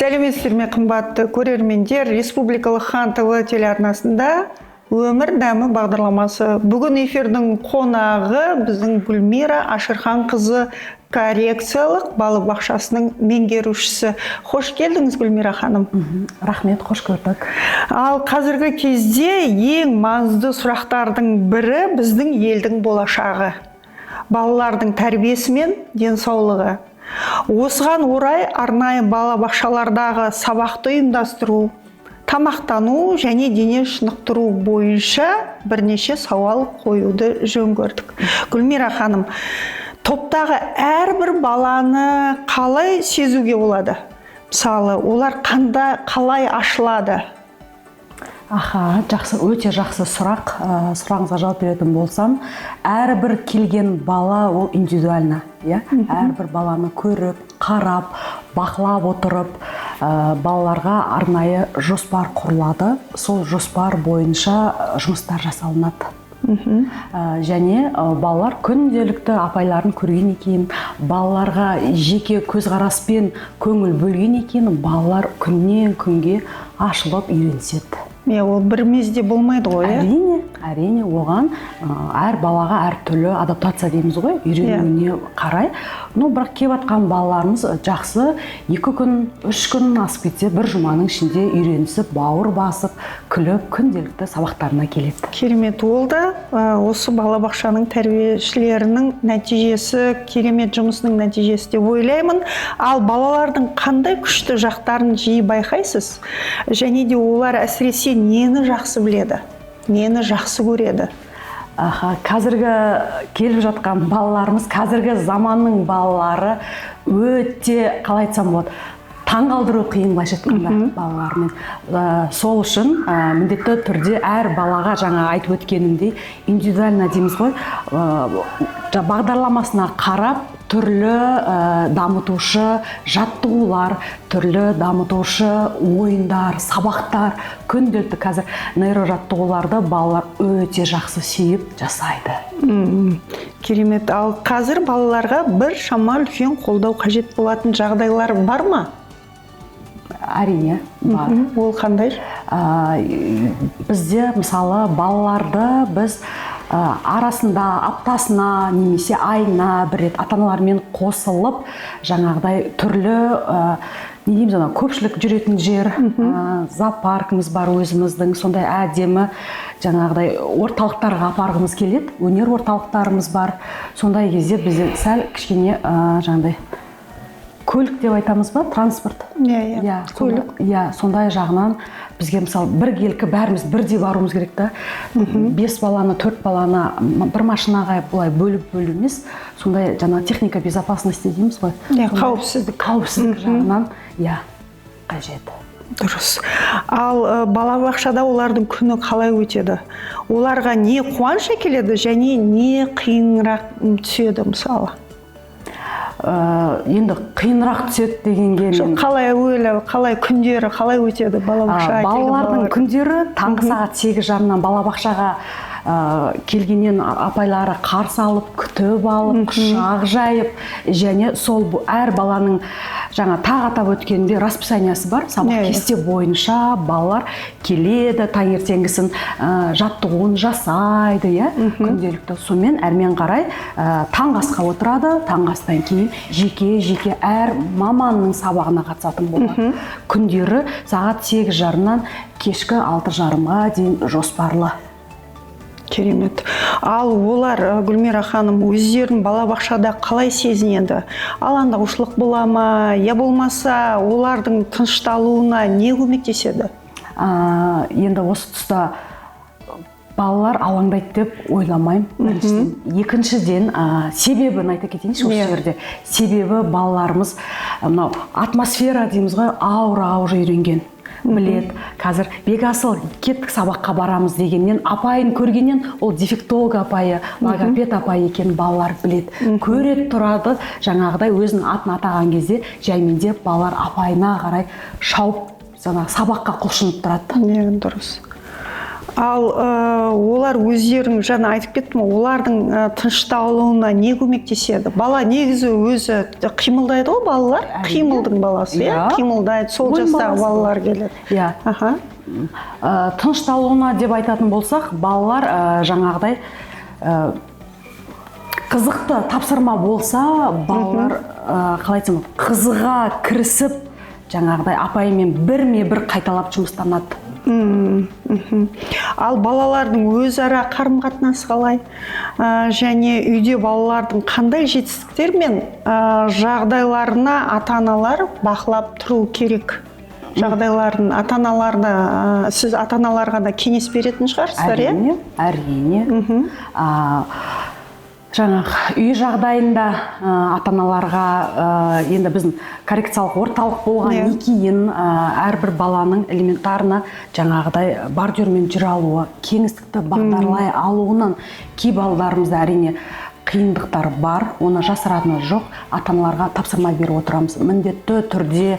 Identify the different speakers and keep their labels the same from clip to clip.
Speaker 1: Сәлеметсіздер ме, қымбатты көрермендер! Республикалық Хан ТВ телеарнасында «Өмір дәмі» бағдарламасы. Бүгін эфирдің қонағы біздің Гүлмира Ашырханқызы, коррекциялық балабақшасының меңгерушісі. Қош келдіңіз, Гүлмира ханым!
Speaker 2: Рахмет, қош көрдік.
Speaker 1: Ал қазіргі кезде ең маңызды сұрақтардың бірі – біздің елдің болашағы, балалардың тәрбиесі мен денсаулығы. Осыған орай арнайы балабақшалардағы сабақты ұйымдастыру, тамақтану және дене шынықтыру бойынша бірнеше сауал қоюды жөн көрдік. Гүлмира ханым, топтағы әрбір баланы қалай сезуге болады? Мысалы, олар қанда қалай ашылады?
Speaker 2: Аха, жақсы, өте жақсы сұрақ. Сұрағыңызға жауап беретін болсам, әрбір келген бала ол индивидуально, иә. Әрбір баланы көріп, қарап, бақылап отырып, балаларға арнайы жоспар құрылады. Сол жоспар бойынша жұмыстар жасалынады. Және балалар күнделікті апайларын көргеннен кейін, балаларға жеке көзқараспен көңіл бөлгеннен кейін, балалар күннен күнге ашылып үйреніседі.
Speaker 1: Иә, ол бір мезде болмайды ғой, иә?
Speaker 2: Әрине, оған әр балаға әртүрлі адаптация дейміз ғой, үйренуіне қарай. Но бірақ келіп жатқан балаларымыз жақсы, 2 күн, 3 күн, асып кетсе бір жұманың ішінде үйренісіп, бауыр басып, күліп, күнделікті сабақтарына келеді.
Speaker 1: Керемет! Ол да осы балабақшаның тәрбиешілерінің нәтижесі, керемет жұмысының нәтижесі деп ойлаймын. Ал балалардың қандай күшті жақтарын жиі байқайсыз және де олар әсіресе нені жақсы біледі, нені жақсы көреді?
Speaker 2: Аха, қазіргі келіп жатқан балаларымыз, қазіргі заманның балалары өте, қалай айтсам болады, таңғалдыру қиын, былайша айтқанда, балалармен. Сол үшін міндетті түрде әр балаға, жаңа айтып өткенімдей, индивидуально дейміз ғой, бағдарламасына қарап түрлі дамытушы жаттығулар, түрлі дамытушы ойындар, сабақтар күнделікті. Қазір нейрожаттығуларды балалар өте жақсы сүйіп жасайды.
Speaker 1: Керемет. Ал қазір балаларға бір шама үлкен қолдау қажет болатын жағдайлар бар ма?
Speaker 2: Әрине, бар.
Speaker 1: Ол қандай?
Speaker 2: Бізде, мысалы, балаларды біз арасында аптасына немесе айына бір рет ата аналармен қосылып, жаңағыдай түрлі не дейміз, анау көпшілік жүретін жер, зоопаркіміз бар өзіміздің, сондай әдемі жаңағыдай орталықтарға апарғымыз келеді, өнер орталықтарымыз бар. Сондай кезде бізде сәл кішкене жаңағыдай көлік деп айтамыз ба, транспорт.
Speaker 1: Иә.
Speaker 2: Иә.
Speaker 1: Көлік.
Speaker 2: Иә, сондай жағынан бізге, мысалы, біркелкі бәріміз бірдей баруымыз керек та. Бес баланы, төрт баланы бір машинаға былай бөліп бөлу емес, сондай жаңа техника безопасности дейміз ғой.
Speaker 1: Иә, қауіпсіздік.
Speaker 2: Қауіпсіздік жағынан, иә, қажет.
Speaker 1: Дұрыс. Ал балабақшада олардың күні қалай өтеді? Оларға не қуаныш әкеледі және не қиынырақ түседі, мысалы?
Speaker 2: Енді қиынырақ түседі дегенге мен
Speaker 1: Қалай әуелі, қалай күндері қалай өтеді балабақшаға келген
Speaker 2: балалардың
Speaker 1: балалардың?
Speaker 2: Күндері таңғы сағат 8:30-нан балабақшаға келгеннен апайлары қарсы алып, күтіп алып, құшақ жайып, және сол әр баланың, жаңа тағы атап өткенімдей, расписаниясы бар сабақ
Speaker 1: Иә, иә.
Speaker 2: кесте бойынша балалар келеді, таңертеңгісін жаттығуын жасайды, иә, күнделікті. Сонымен әрмен қарай таңғы асқа отырады. Таңғы астан кейін жеке жеке әр маманның сабағына қатысатын болады. Күндері сағат 8:30-нан кешкі 6:30-ға дейін жоспарлы.
Speaker 1: Керемет. Ал олар, Гүлмира ханым, өздерін балабақшада қалай сезінеді? Алаңдаушылық бола ма, я болмаса олардың тынышталуына не көмектеседі?
Speaker 2: Енді осы тұста балалар алаңдайды деп ойламаймын, біріншіден. Екіншіден, себебін айта кетейінші осы жерде. Себебі балаларымыз мынау атмосфера дейміз ғой, аураға уже үйренген, білет. Қазір «Бекасыл, кеттік, сабаққа барамыз» дегеннен, апайын көргеннен, ол дефектолог апайы, логопед апайы екенін балалар білет, көреді тұрады. Жаңағыдай өзінің атын атаған кезде жаймендеп балалар апайына қарай шауып, жаңағы сабаққа құлшынып тұрады.
Speaker 1: Иә, дұрыс. Ал олар өздерінің, жаңа айтып кеттім ғой, олардың тынышталуына не көмектеседі? Бала негізі өзі қимылдайды ғой, балалар.
Speaker 2: Әрине.
Speaker 1: Қимылдың баласы, иә,
Speaker 2: Иә.
Speaker 1: қимылдайды. Сол
Speaker 2: Ойын
Speaker 1: жастағы
Speaker 2: баласы.
Speaker 1: балалар келеді.
Speaker 2: Иә. Тынышталуына деп айтатын болсақ, балалар жаңағыдай қызықты тапсырма болса, балалар қалай айтсам болады, қызыға кірісіп, жаңағыдай апайымен бірме бір қайталап жұмыстанады.
Speaker 1: Ал балалардың өзара қарым қатынасы қалай? Және үйде балалардың қандай жетістіктер мен жағдайларына ата аналар бақылап тұру керек? Жағдайларын ата аналарына, сіз ата аналарға да кеңес беретін шығарсыздар, иә?
Speaker 2: Әрине, әрине. Жаңағы үй жағдайында ата аналарға енді біздің коррекциялық орталық болғаннан кейін әрбір баланың элементарно жаңағыдай бордюрмен жүре алуы, кеңістікті бағдарлай алуынан кей балаларымызда, әрине, қиындықтар бар, оны жасыратыны жоқ. Ата аналарға тапсырма беріп отырамыз: міндетті түрде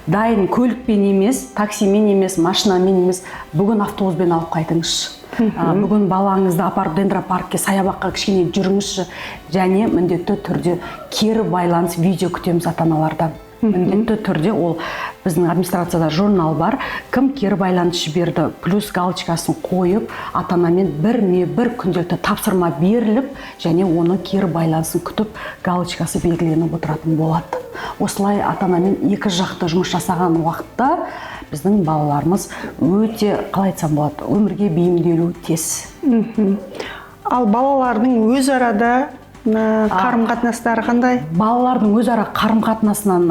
Speaker 2: дайын көлікпен емес, таксимен емес, машинамен емес, бүгін автобуспен алып қайтыңызшы. Бүгін балаңызды апарып дендропаркке, саябаққа кішкене жүріңізші. Және міндетті түрде кері байланыс, видео күтеміз ата аналардан міндетті түрде. Ол біздің администрацияда журнал бар, кім кері байланыс жіберді, плюс галочкасын қойып, ата анамен бірме бір күнделікті тапсырма беріліп және оның кері байланысын күтіп, галочкасы белгіленіп отыратын болады. Осылай ата анамен екі жақты жұмыс жасаған уақытта біздің балаларымыз өте, қалай айтсам болады, өмірге бейімделу тез.
Speaker 1: Ал балалардың өзара да қарым қатынастары қандай?
Speaker 2: Балалардың өзара қарым қатынасынан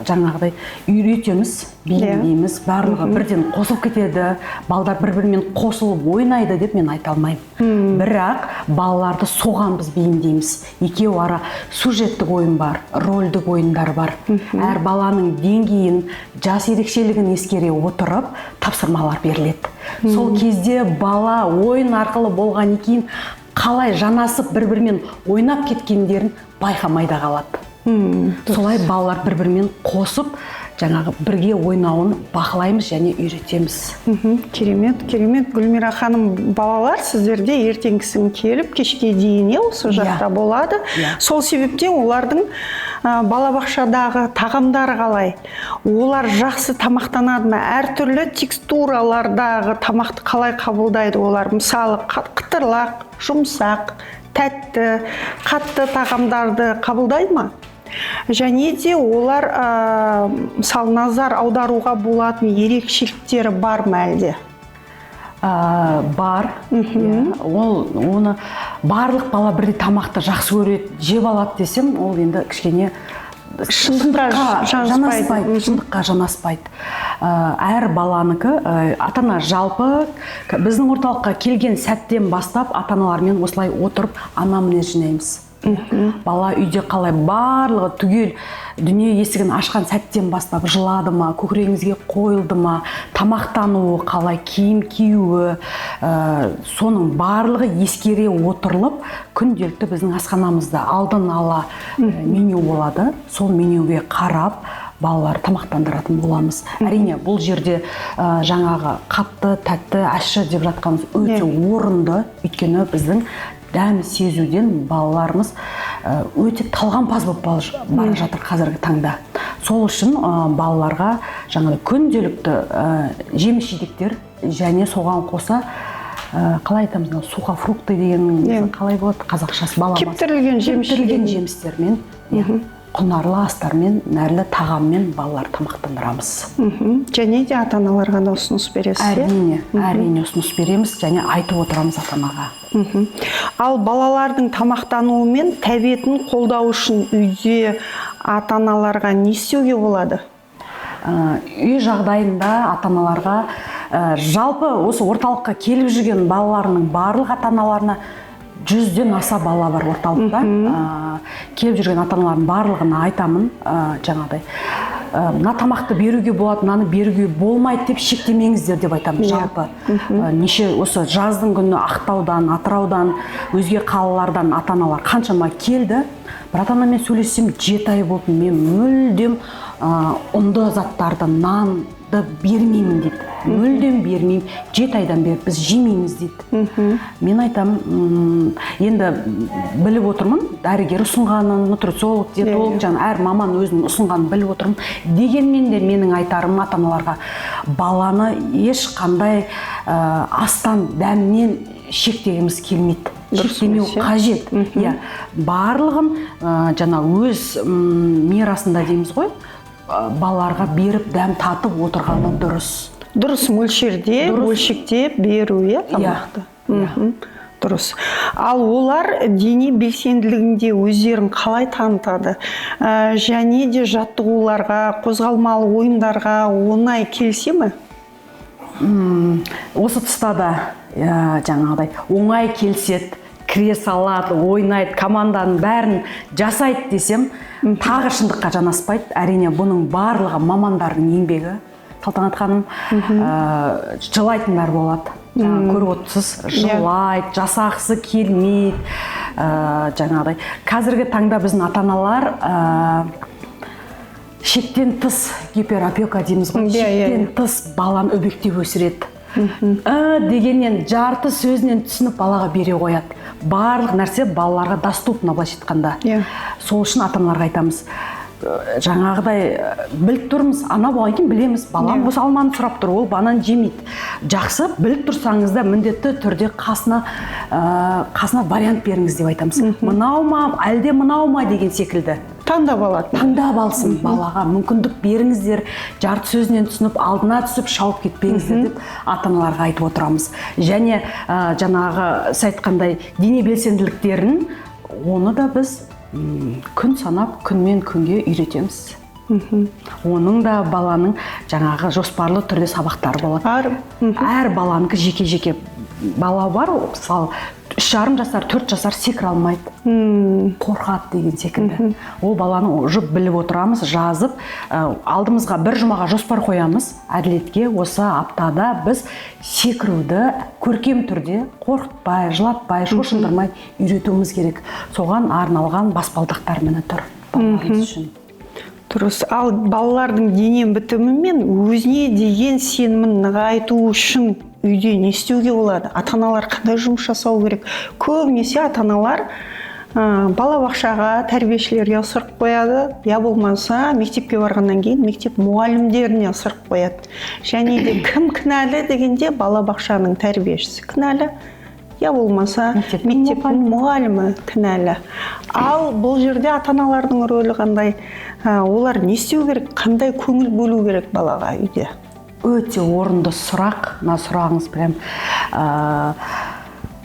Speaker 2: жаңағыдай үйретеміз, бейімдейміз. Барлығы бірден қосылып кетеді, балдар бір бірімен қосылып ойнайды деп мен айта алмаймын, бірақ балаларды соған біз бейімдейміз. Екеу ара сюжеттік ойын бар, рольдік ойындар бар. Әр баланың деңгейін, жас ерекшелігін ескере отырып тапсырмалар беріледі. Сол кезде бала ойын арқылы болғаннан кейін қалай жанасып, бір бірімен ойнап кеткендерін байқамай да қалады. Солай балалар бір бірімен қосып, жаңағы бірге ойнауын бақылаймыз және үйретеміз.
Speaker 1: Керемет, керемет, Гүлмира ханым. Балалар сіздерде ертеңгісін келіп, кешке дейін, иә, осы жақта болады.
Speaker 2: Иә.
Speaker 1: Сол себептен олардың балабақшадағы тағамдары қалай? Олар жақсы тамақтанады ма? Әртүрлі текстуралардағы тамақты қалай қабылдайды олар? Мысалы, қытырлақ, жұмсақ, тәтті, қатты тағамдарды қабылдай ма? Және де олар мысалы, назар аударуға болатын ерекшеліктері бар ма әлде?
Speaker 2: Бар. Иә, ол оны барлық бала бірдей тамақты жақсы көреді, жеп алады десем, ол енді кішкене
Speaker 1: шындыққа жанаспайды.
Speaker 2: Жанаспайды, шындыққа жанаспайды. Әр баланыкі ата ана жалпы біздің орталыққа келген сәттен бастап ата аналармен осылай отырып анамнез жинаймыз. Бала үйде қалай, барлығы түгел дүние есігін ашқан сәттен бастап жылады ма, көкірегіңізге қойылды ма, тамақтануы қалай, киім киюі, соның барлығы ескере отырылып, күнделікті біздің асханамызда алдын ала меню болады. Сол менюге қарап балалар тамақтандыратын боламыз. Әрине, бұл жерде жаңағы қатты, тәтті, ащы деп жатқанымыз өте орынды, өйткені біздің дәм сезуден балаларымыз өте талғампаз болып бара жатыр қазіргі таңда. Сол үшін балаларға жаңағы күнделікті жеміс жидектер және соған қоса қалай айтамыз, мынау сухофрукты деген қалай болады қазақшасы, баламасы?
Speaker 1: Кептірілген жеміс
Speaker 2: Кептірілген
Speaker 1: жидек.
Speaker 2: жемістермен, иә, құнарлы астармен, нәрлі тағаммен балалар тамақтандырамыз.
Speaker 1: Және де ата аналарға да ұсыныс бересіз, иә?
Speaker 2: Әрине, әрине, ұсыныс береміз және айтып отырамыз ата анаға.
Speaker 1: Ал балалардың тамақтануы мен тәбетін қолдау үшін үйде ата аналарға не істеуге болады?
Speaker 2: Үй жағдайында ата аналарға жалпы осы орталыққа келіп жүрген балаларының барлық ата аналарына, 100-ден аса бала бар орталықта, келіп жүрген ата аналардың барлығына айтамын, жаңағыдай мына тамақты беруге болады, мынаны беруге болмайды деп шектемеңіздер деп айтамын. Жалпы неше осы жаздың күні Ақтаудан, Атыраудан, өзге қалалардан ата аналар қаншама келді. Бір ата анамен сөйлессем, 7 ай болды, мен мүлдем ұнды заттарды, нанды бермеймін дейді, мүлдем бермеймін, 7 айдан бері біз жемейміз дейді. Мен айтамын, енді біліп отырмын дәрігер ұсынғанын, нутрициолог, диетолог, жаңа әр маман өзінің ұсынғанын біліп отырмын. Дегенмен де менің айтарым ата аналарға: баланы ешқандай астан, дәмнен шектегіміз келмейді.
Speaker 1: Дұрыс
Speaker 2: Шектемеу
Speaker 1: емес, иә?
Speaker 2: қажет, иә. Барлығын жаңа өз мерасында дейміз ғой, балаларға беріп, дәм татып отырғаны дұрыс.
Speaker 1: Дұрыс мөлшерде.
Speaker 2: Дұрыс.
Speaker 1: Бөлшектеп беру, иә, тамақты.
Speaker 2: Иә.
Speaker 1: Дұрыс. Ал олар дене белсенділігінде өздерін қалай танытады? Және де жаттығуларға, қозғалмалы ойындарға оңай келісе ме?
Speaker 2: Осы тұста да жаңағыдай оңай келіседі, кіре салады, ойнайды, команданың бәрін жасайды десем, тағы шындыққа жанаспайды. Әрине, бұның барлығы мамандардың еңбегі, Салтанат ханым. Жылайтындар болады, жаңа көріп отырсыз, жылайды, жасағысы келмейді. Жаңағыдай қазіргі таңда біздің ата аналар шектен тыс гиперопека дейміз ғой,
Speaker 1: Иә, иә,
Speaker 2: шектен тыс баланы өбектеп өсіреді. Дегеннен, жарты сөзінен түсініп, балаға бере қояды. Барлық нәрсе балаларға доступно, былайша айтқанда. Сол үшін ата аналарға айтамыз, жаңағыдай біліп тұрмыз, ана болғаннан кейін білеміз, балам осы алманы сұрап тұр, ол банан жемейді. Жақсы, біліп тұрсаңыз да, міндетті түрде қасына вариант беріңіз деп айтамыз. Мынау ма, әлде мынау ма деген секілді.
Speaker 1: Таңдап алатын.
Speaker 2: Таңдап алсын, балаға мүмкіндік беріңіздер, жарты сөзінен түсініп, алдына түсіп шауып кетпеңіздер деп ата аналарға айтып отырамыз. Және жаңағы сіз айтқандай дене белсенділіктерін, оны да біз күн санап, күнмен күнге үйретеміз. Оның да баланың жаңағы жоспарлы түрде сабақтары болады. Әр баланікі жеке жеке бала бар, мысалы, 3,5 жасар, 4 жасар секіре алмайды, қорқады деген секілді. Ол баланы уже біліп отырамыз, жазып, алдымызға бір жұмаға жоспар қоямыз Әділетке: осы аптада біз секіруді көркем түрде, қорқытпай, жылатпай, шошындырмай үйретуіміз керек. Соған арналған баспалдақтар міне тұр балаларымыз үшін.
Speaker 1: Дұрыс. Ал балалардың дене бітімі мен өзіне деген сенімін нығайту үшін үйде не істеуге болады? Ата аналар қандай жұмыс жасау керек? Көбінесе ата аналар балабақшаға, тәрбиешілерге ысырып қояды, я болмаса мектепке барғаннан кейін мектеп мұғалімдеріне ысырып қояды. Және де кім кінәлі дегенде, балабақшаның тәрбиешісі кінәлі, я болмаса
Speaker 2: мектептің
Speaker 1: мектептің мұғалімі кінәлі. Ал бұл жерде ата аналардың рөлі қандай? Олар не істеу керек, қандай көңіл бөлу керек балаға үйде?
Speaker 2: Өте орынды сұрақ мына сұрағыңыз прям.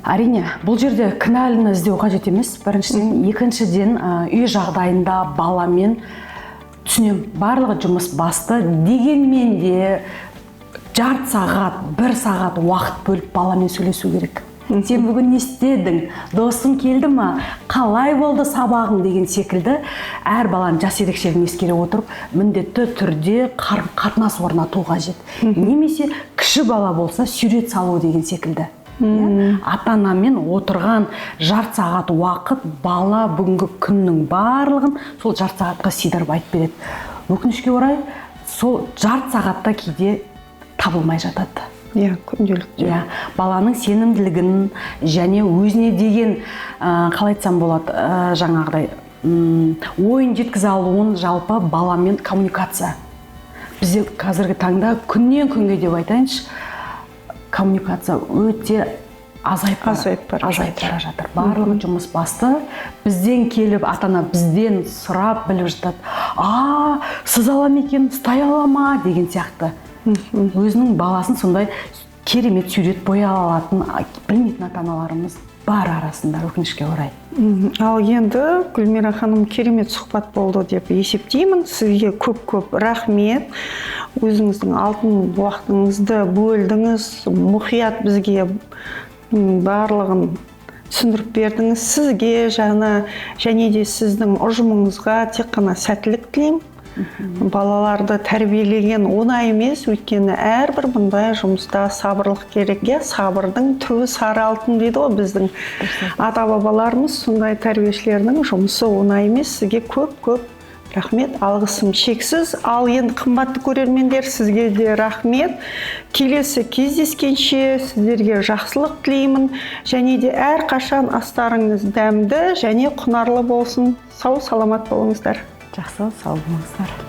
Speaker 2: Әрине, бұл жерде кінәліні іздеу қажет емес, біріншіден. Екіншіден, үй жағдайында баламен, түсінемін, барлығы жұмыс басты, дегенмен де жарты сағат, бір сағат уақыт бөліп, баламен сөйлесу керек. Сен бүгін не істедің, досың келді ма, қалай болды сабағың деген секілді. Әр баланың жас ерекшелігін ескере отырып, міндетті түрде қарым қатынас орнату қажет. Немесе кіші бала болса, сурет салу деген секілді. Иә? Ата анамен отырған жарты сағат уақыт, бала бүгінгі күннің барлығын сол жарты сағатқа сыйдырып айтып береді. Өкінішке орай, сол жарты сағатта кейде табылмай жатады.
Speaker 1: Иә, күнделікті.
Speaker 2: Иә, баланың сенімділігін және өзіне деген, қалай айтсам болады, жаңағыдай ойын жеткізе алуын, жалпы баламен коммуникация. Бізде қазіргі таңда күннен күнге деп айтайыншы, коммуникация өте азайып
Speaker 1: Азайып бара
Speaker 2: азайып
Speaker 1: жатыр.
Speaker 2: бара жатыр. Барлығы жұмыс басты. Бізден келіп, ата ана бізден сұрап біліп жатады: а сыза ала ма екен, ұстай ала ма деген сияқты. Өзінің баласын сондай керемет сурет боя алатын білмейтін ата аналарымыз бар арасында, өкінішке орай.
Speaker 1: Ал енді, Гүлмира ханым, керемет сұхбат болды деп есептеймін. Сізге көп көп рахмет. Өзіңіздің алтын уақытыңызды бөлдіңіз, мұқият бізге барлығын түсіндіріп бердіңіз. Сізге және де сіздің ұжымыңызға тек қана сәттілік тілеймін. Балаларды тәрбиелеген оңай емес, өйткені әрбір бұндай жұмыста сабырлық керек, иә. Сабырдың түбі сары алтын дейді ғой біздің ата бабаларымыз. Сондай тәрбиешілердің жұмысы оңай емес. Сізге көп көп рахмет, алғысым шексіз. Ал енді, қымбатты көрермендер, сізге де рахмет. Келесі кездескенше сіздерге жақсылық тілеймін және де әрқашан астарыңыз дәмді және құнарлы болсын. Сау саламат болыңыздар.
Speaker 2: Жақсы, сау болыңыздар.